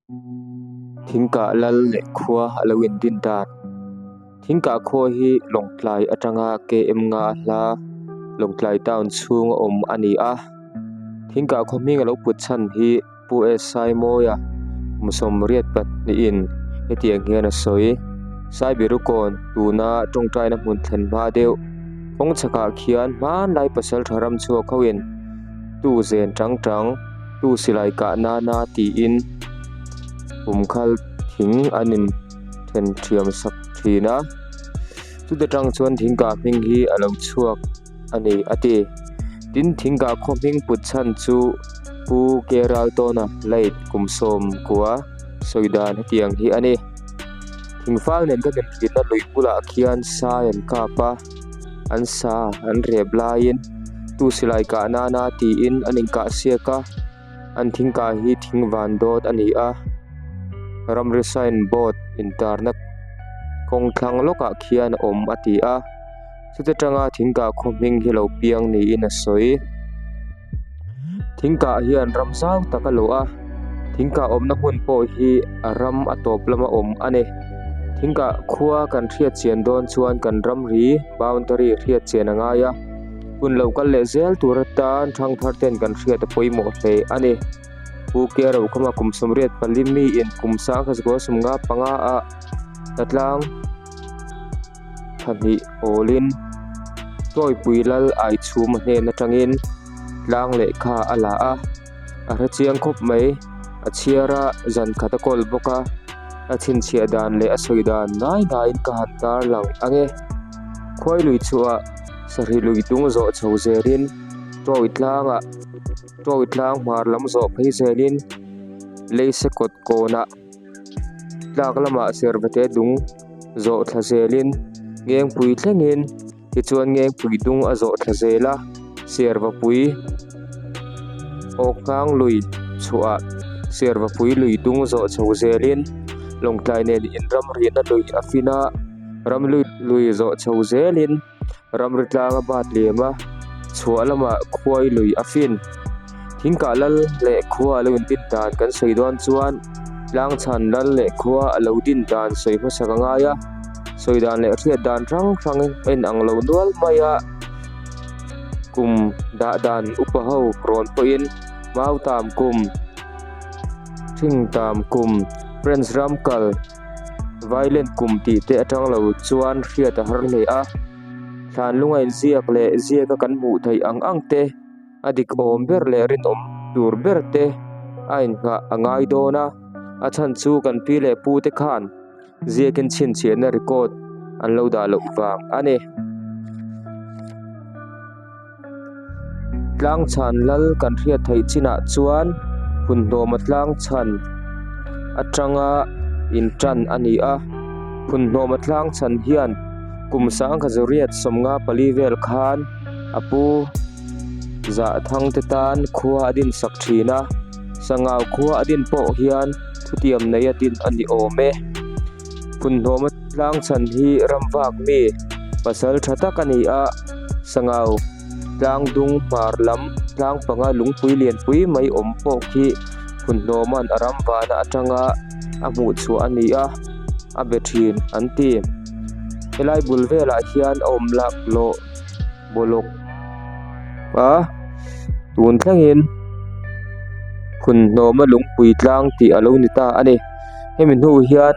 Thingkah lal leh khua a lo indin dan. Thingkah khua hi Lawngtlai atanga KM nga a hla Lawngtlai town chhunga awm a ni a. Thingkah khaw hming a lo put chhan hi Pu S Saimawia kum sawmriat pahnihin hetiang hian a sawi. Saibirukawn tuna tawngtaina hmun thlen hma deuh kawng chhakah khian hmanlai pasaltha ram chhuak hoin tu zen tang tang tu silai kah nana tiin pumkhal thing an in then thiam sak thin a chuta tang chuan thingkah hming hi a lo chhuak a ni a ti tin thingkah khaw hming put chhan chu pu Keraltawna light kum sawm kua sawi dan hetiang hi a ni thingfal nen kan inrinna lui bulah khian sai an kap a. an sa an rep laiin tu silai kah nana tiin an inkah siak a an thing kah hi thing van dawt a ni a ramri sign board intarna kawng thlang lawkah khian a awm a ti a chuta tanga thing kah khaw hming hi lo piang niin a sawi. Thingkah hian ram zau tak a luah a thingkah awmna hmun pawh hi a ram a tawp lama awm a ni thingkah khua kan hriat chian dawn chuan kan ramri boundary hriat chian a ngai a hun lo kal leh zel tur atan thangthar ten kan hriat a pawimawh hle a ni pu K Rokhama kum sawmriat pali miin kum sangkhat zakua sawmnga panga ah tlang. Thahnih awlin Tawipui lal Aichhuma hnen atangin tlang lehkha a la a, a hre chiang khawp mai. A chhiar a, zan khat a kawl bawk a, a chhinchhiah dan leh a sawi dan ngai ngaiin ka han tar lang ang e. Khuai lui chhuah sarih lui dung zawh chho zelin Tawi tlangah Tawi tlang hmar lam zawh phei zelin Leise kawt kawnah tlak lamah servate dung zawh thla zelin ngengpui thlengin tichuan ngengpui dung a zawh thla zel a servapui awk nghang lui chhuah servapui lui dung zawh chho zelin lawngtlai nen inramrihna lui a fin a ramlui lui zawh chho zelin. Ramri tlanga bat liam a, chhuah lamah khuai lui a fin. Thingkah lal leh khua a lo indin dan kan sawi dawn chuan tlang chhan lal leh khua a lo din dan sawi hmasak a ngai a, sawi dan leh hriat dan hrang hrang en ang lo nual mai a. Kum dah dan upa ho rawn pawhin Mautam kum, Thingtam kum, French ram kal. Violent kum tih te atang lo chuan hriat a har hle a thlanlung a inziak leh ziak a kan hmuh theih ang ang te a dik awm ber leh rinawm tur ber te a inngah a ngai dawn a a chhan chu kan pi leh pu te khan ziakin chhinchhiahna record an lo dah loh vang a ni. Tlang chhan lal kan hriat theih chinah chuan phunhnawma tlang chhan atanga intan a ni a phunhnawma tlang chhan hian kum sangkhat zuriat sawmnga pali vel khan a pu zah thang te tan khua a din sak thin a sangau khua a din pawh hian thutiam nei a din a ni awm e. Phunhnawma tlang chhan hi ram vak mi pasal tha tak a ni a, sangau tlang dung hmar lam tlang panga lungpui lianpui mai awm pawh khi Phunhnawma'n a ram vana atanga a hmuh chhuah a ni a, a be thin an ti. Helai bul velah hian a awm lak lawh bawlawk a, tun thlengin Phunhnawma lungpui tlang tih a lo ni ta a ni. Hemi hnu hian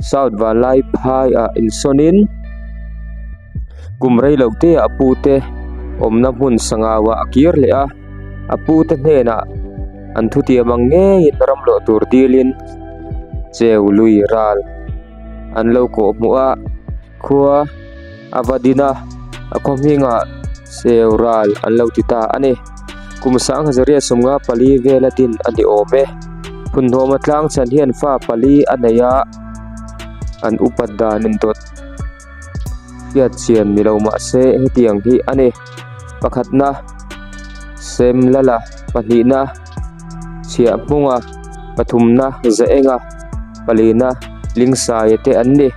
South Vanlai phaiah insawnin kum rei lo te ah a pu te awmna hmun sangau ah a kir leh a, a pu te hnenah an thutiam ang ngeiin ram luah tur dilin cheu lui ral an lo kawh hmuh a. Khua a va din a, a khaw hmingah Seu ral an lo ti ta a ni. Kum Sanghazaria sawmnga pali vela din a ni awm e. Phunhnawma tlang chhan hian fa pali a nei a, an upat dan indawt hriat chian ni lo mah se hetiang hi a ni. Pakhatna, Semlala, pahnihna, Chhiahhmunga, pathumna, Zaenga, palina, Lingsaia te an ni.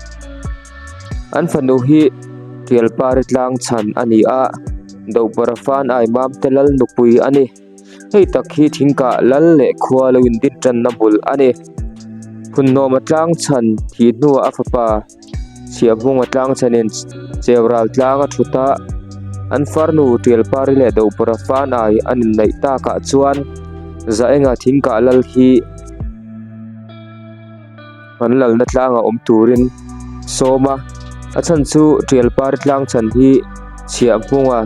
An fanu hi Tialpari tlang chhan a ni a, Dohpara fan Aimam te lal nupui a ni. Hei tak hi thingkah lal leh khua lo indin tanna bul a ni. Phunhnawma tlang chhan thih hnuah a fapa Chhiahhmunga tlang chhanin Cheural tlang a thut a, an farnu Tialpari leh Dohpawrha Fanai an inneih takah chuan Zaenga thingkah lal hi an lalna tlangah awm turin sawm a, a chhan chu Tialpari tlang chhan hi Chhiahhmunga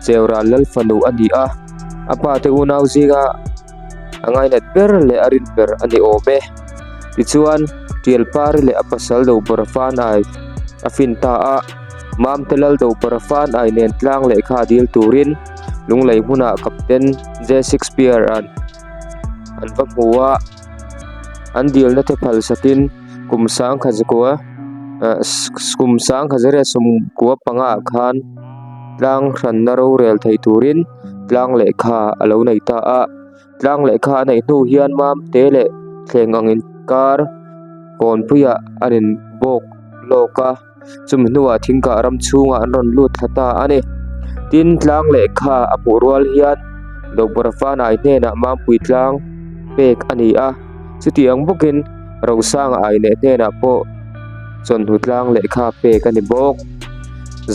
Cheural lal fanu a ni a, a pate unau zinga a ngainat ber leh a rin ber a ni awm e. Tichuan, Tialpari leh a pasal Dobawrha Fanai a fin ta a, Mamte Lal Dobawrha Fanai nen tlang lehkha dil turin Lunglei hmunah Captain J. Shakespeare-a'n an va hmu a, an dilna te phal sakin kum sangkhat zakua kum sangkhat zariat sawmkua panga ah khan tlang hranna rorel thei turin tlang lehkha a lo nei ta a tlang lehkha a neih hnu hian mamte leh thleng ang inkar kawnpuiah a rawn bawk lawk a chumi hnuah thingkah ram chhungah an rawn lut thla ta a ni tin tlang lehkha a hmuh rual hian Dobawrha Fanai hnenah Mampui tlang pek a ni a chuti ang bawkin Rosanga Aineh hnenah pawh chawhnu tlang lehkha pek a ni bawk.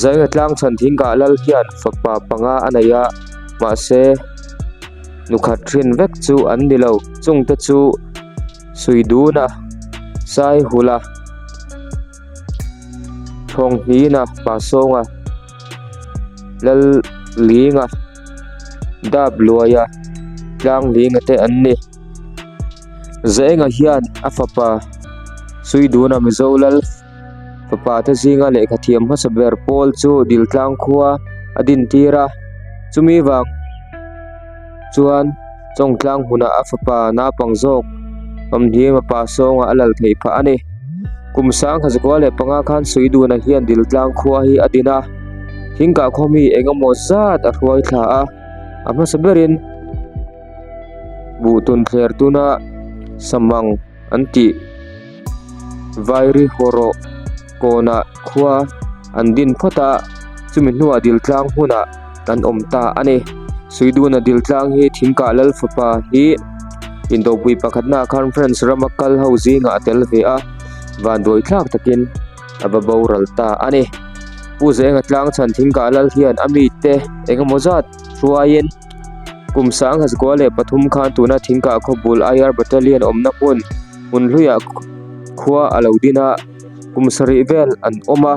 Zainga tlang chhan thingkah lal hian fapa panga a nei a, mahse nukhat hrin vek chu an ni lo. Chungte chu Suiduna, Saihula, Thawnghnina, Pasawnga, Lallinga, Dapluaia, Tlanglinga te an ni. Zaenga hian a fapa Suiduna Mizo lal Fapa te zinga lehkha thiam hmasa ber pawl chu Diltlang khua a din tir a, chumi vang chuan Chawngtlang hmunah a fapa naupang zawk Awmhniama pa sawnga a lal theih phah a ni. Kum sangkhat zakua leh panga khan Suiduna hian Diltlang khua hi a din a, thingkah khaw mi eng emaw zat a hruai thla a, a hmasa berin buhtun thler tuna samang an tih. Vairi hawrawh kawnah khua an din phawt a, chumi hnuah Diltlang hmunah an awm ta a ni. Suiduna Diltlang hi Thingkah Lal fapa hi indopui pakhatnaah khan France rama kal ho zingah a tel ve a, vanduai thlak takin a va boral ta a ni. Pu Zaenga tlang chhan Thingkah Lal hian a mite engemaw zat hruaiin kum 19 leh pathum khan tuna Thingkah khawbul IR Battalion awmna hmun Hmun hluiah khua a lo din a, kum sarih vel an awm a,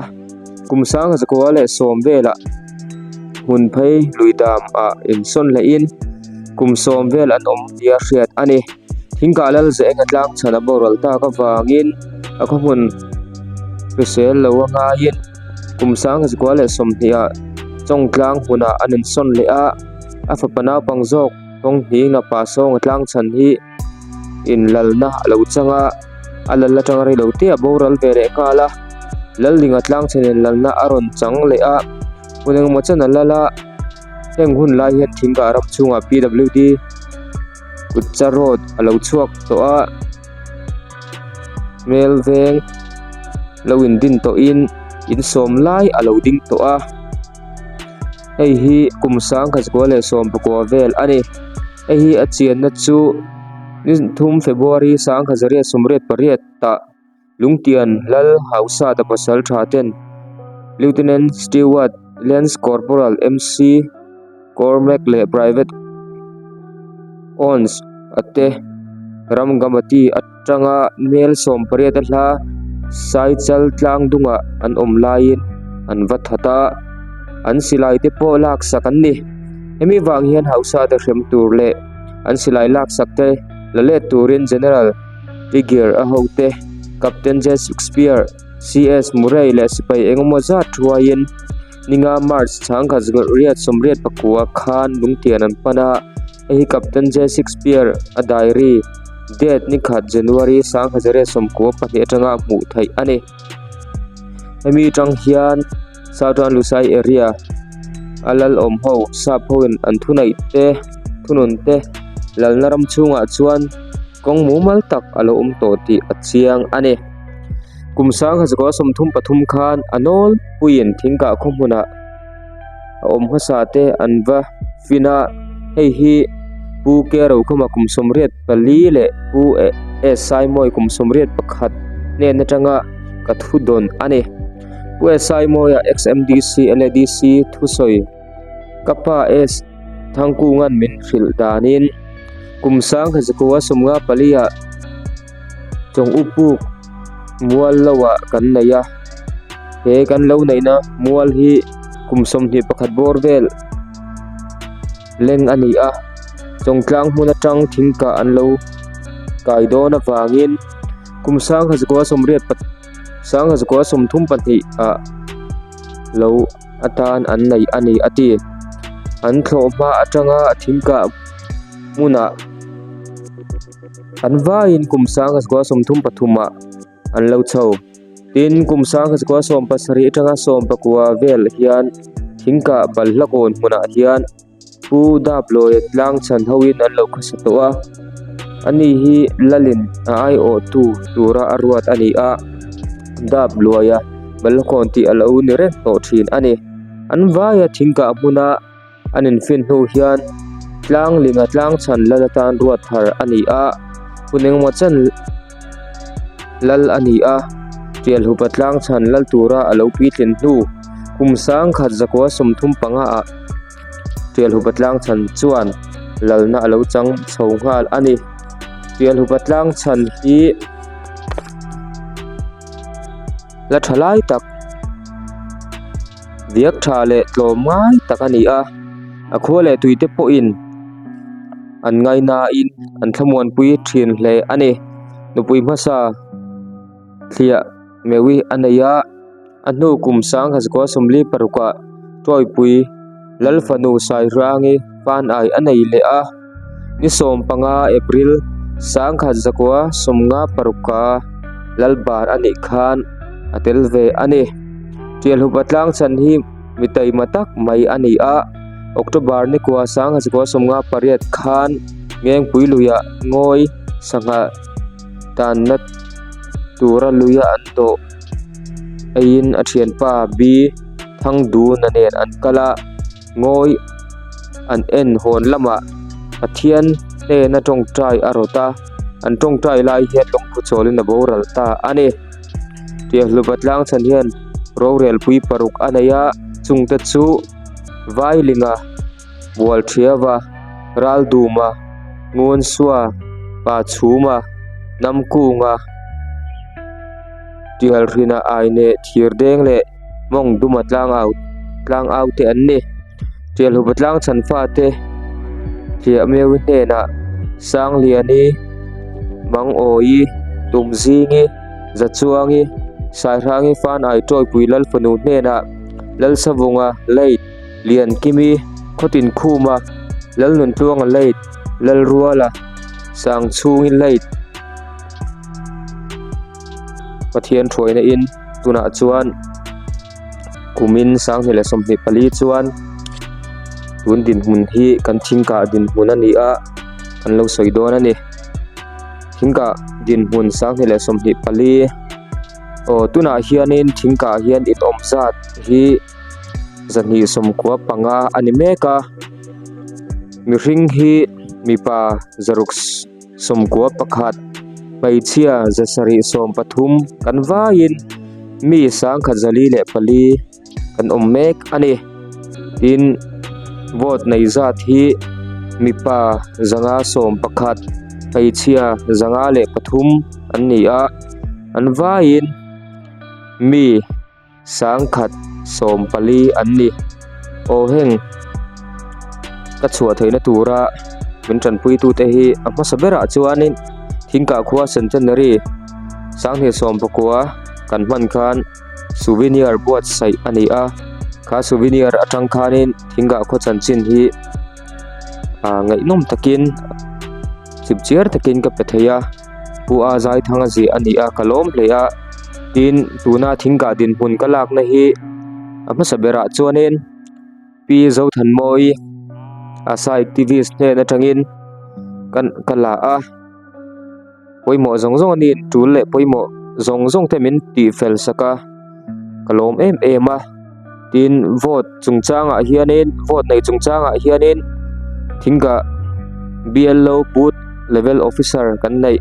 kum sangha zakua leh sawm velah hmun phei lui dam ah insawn hlehin kum sawm vel an awm nia hriat a ni. Thingkah lal ze enga tlang chhan a boral tak avangin a khaw hmun hrisel lo a ngaiin kum sangha zakua leh sawmhnih ah Chawngtlang hmunah an insawn leh a, a fapa naupang zawk Tawnghningna pa sawnga tlang chhan hi inlalna a lo chang a, a lal atanga rei lo te a boral ve leh nghal a, Lallinga tlang chhan inlalna a rawn chang leh a, hun engemaw chen a lal a, heng hun lai hian thingkah ram chhungah PWD kutcha road a lo chhuak tawh a, hmel veng lo indin tawhin insawm lai a lo ding tawh a. Hei hi kum sangkhat zakua leh sawm pakua vel a ni. Hei hi a chianna chu ni thum February sangkhat zariat sawmriat pariat ah Lungtian Lal Hausata pasal tha ten Lieutenant Stewart Lance Corporal MC Cormac leh Private Owens a te Ramgamati atanga mel sawmpariat a hla Saichal tlang dungah an awm laiin an va that a, an silai te pawh laksak an ni. Hemi vang hian hausa te hrem tur leh an silai laksak te la let turin General Tiger a hote Captain J Shakespeare, CS Murray leh sipai engemaw zat thuaiin ninga March chhangkhat riat sawmriat pakua khan lungtian an pan a. Hei hi Captain J Shakespeare a diary date ni khat January 1922 atanga hmuh theih a ni. Hemi atang hian Southern Lusai area a lal awm ho sap hoin an thuneih te thunun te lalna ram chhungah chuan kawng mumal tak a lo awm tawh tih a chiang a ni. Kum 1933 khan a nawlpuiin thingkah khaw hmunah a awm hmasa te an va fin a hei hi Pu Ke Rokhawma kum 84 leh Pu eh. S Saimawi kum 81 hnen atanga ka thu dawn a ni. Pu S Saimawia XMDC LADC thusawi ka pa S Thangkunga'n min hrilh danin kum 1954 ah Chawng U Puk mual lo ah kan nei a, he kan lo neihna mual hi kum 21 bawr vel leng a ni a, Chawngtlang hmun atang thingkah an lo kai dawn avangin kum 1932 ah lo atan an nei a ni a ti. An thlawh hma atanga thingkah hmunah an vaiin kum 1933 ah an lo chho. Tin, kum 1970 atanga 19 vel hian thingkah balhla kawn hmunah hian Pu Daplawia tlang chhan hoin an lo khawsa tawh a, ani hi Lalin a aiawhtu tura a ruat a ni a, Dapluaia balhla tih a lo ni reng tawh thin a ni. An vaia thingkah hmuna an infin hnu hian tlang linga tlang chhan lal atan ruat thar a ni a, hun engemaw chen lal a ni a, Tialhupa tlang chhan lal tura a lo puitlin hnu kum 1935 ah Tialhupa tlang chhan chuan lalna a lo chang chho nghal a ni. Tialhupa tlang chhan hi la tha lai tak viak tha leh tlawm ngai tak a ni a, a khua leh tui te pawhin an ngainain an thlamuanpui thin hle a ni. Nupui hmasa thliah meuhi a nei a. A hnu kum 1946 ah Tawipui Lalfanu Saihrangi Fanai a nei leh a, ni 15 April 1956 a Lalbar a nih khan a tel ve a ni. Tialhupa tlang chhan hi mi taima tak mai a ni a, October ni kua 1958 khan Ngengpui luiah ngawi sangha tanna tura luia an dawh. Eiin a thianpa B Thangduna nen an kal a, ngawi an en hawn lamah Pathian hnena tawngtai a rawt a, an tawngtai lai hian lungphu chawlin a boral ta a ni. Tianghlupa tlang chhan hian rorelpui paruk a nei a, chungte chu Vailinga, Bualthiava, Ralduma, Ngunsua, Pachhuma, Namkunga, Tialhrina aine thir deng leh mawng duma tlang au tlang au te an ni. Tialhupa tlang chhan fate thliah meu hnenah Sangliani, Mangawi, Tumzingi, Zachuangi, Saihrangi Fanai Tawipui Lalfanu hnenah Lalsavunga Late Liankimi, Khawtinkhuma, Lalnuntluanga Late, Lalruala, Sangchhungi Late. Pathian thuaina in tunah chuan kumin 2024 chuan tun dinhmun hi kan thingkah dinhmun a ni a kan lo sawi dawn a ni thingkah dinhmun 2024 aw tunah hianin thingkah hian in awm zat hi 295 a ni mek a mihring hi mipa zaruk 91, hmeichhia 713 kan vaiin mi 1044 kan awm mek a ni. Tin, vote nei zat hi mipa 511, hmeichhia 503 an ni a, an vaiin mi. 1014 an ni. Aw heng ka chhuah theihna tura min tanpuitute hi a hmasa berah chuanin Thingkah khua Centenary 2019 kan hman khan souvenir buatsaih a ni a, kha souvenir atang khanin Thingkah khaw chanchin hi ah ngaihnawm takin chipchiar takin ka pe thei a. Pu a Zaithanga ziah a ni a ka lawm hle a tin tuna thingkah dinhmun ka lakna hi a hmasa berah chuanin Pi Zothanmawii a side activist hnen atangin kan ka la a pawimawh zawng zawng a ni tul leh pawimawh zawng zawng te min tih fel sak a ka lawm em em a tin vote chungchangah hianin vote nei chungchangah hianin thingkah B L O booth level officer kan neih.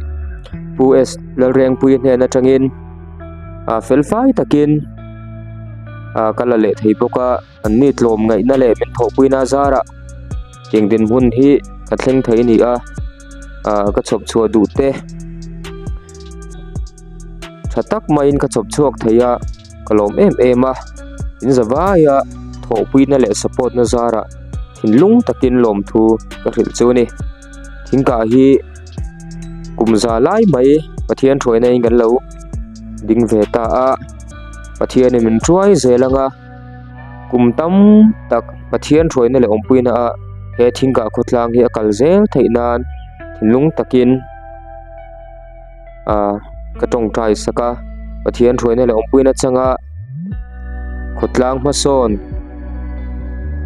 Pu S Lalrengpuia hnen atangin ah fel fai takin ah ka la leh thei bawk a an ni tlawm ngaihna leh min thawhpuina zarah eng dinhmun hi ka thleng thei a ni a ah ka chhawp chhuah duh te tha tak maiin ka chhawp chhuak thei a ka lawm em em a in za vaia thawhpuina leh support na zarah thinlung takin lawmthu ka hrilh chu a ni. Thingkah hi kum za lai mai Pathian thuaina in kan lo ding ve ta a Pathianin min hruai zel ang a kum tam tak Pathian thuaina leh awmpuina ah he thingkah khawtlang hi a kal zel theih nan thinlung takin ah ka tawngtai sak a Pathian hruaina leh awmpuina changa khawtlang hmasawn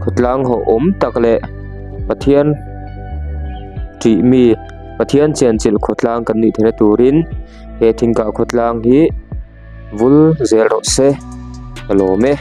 khawtlang haw awm tak leh Pathian tih mi Pathian chenchilh khawtlang kan nih theihna turin he thingkah khawtlang hi vul zel rawh se ka lawm e.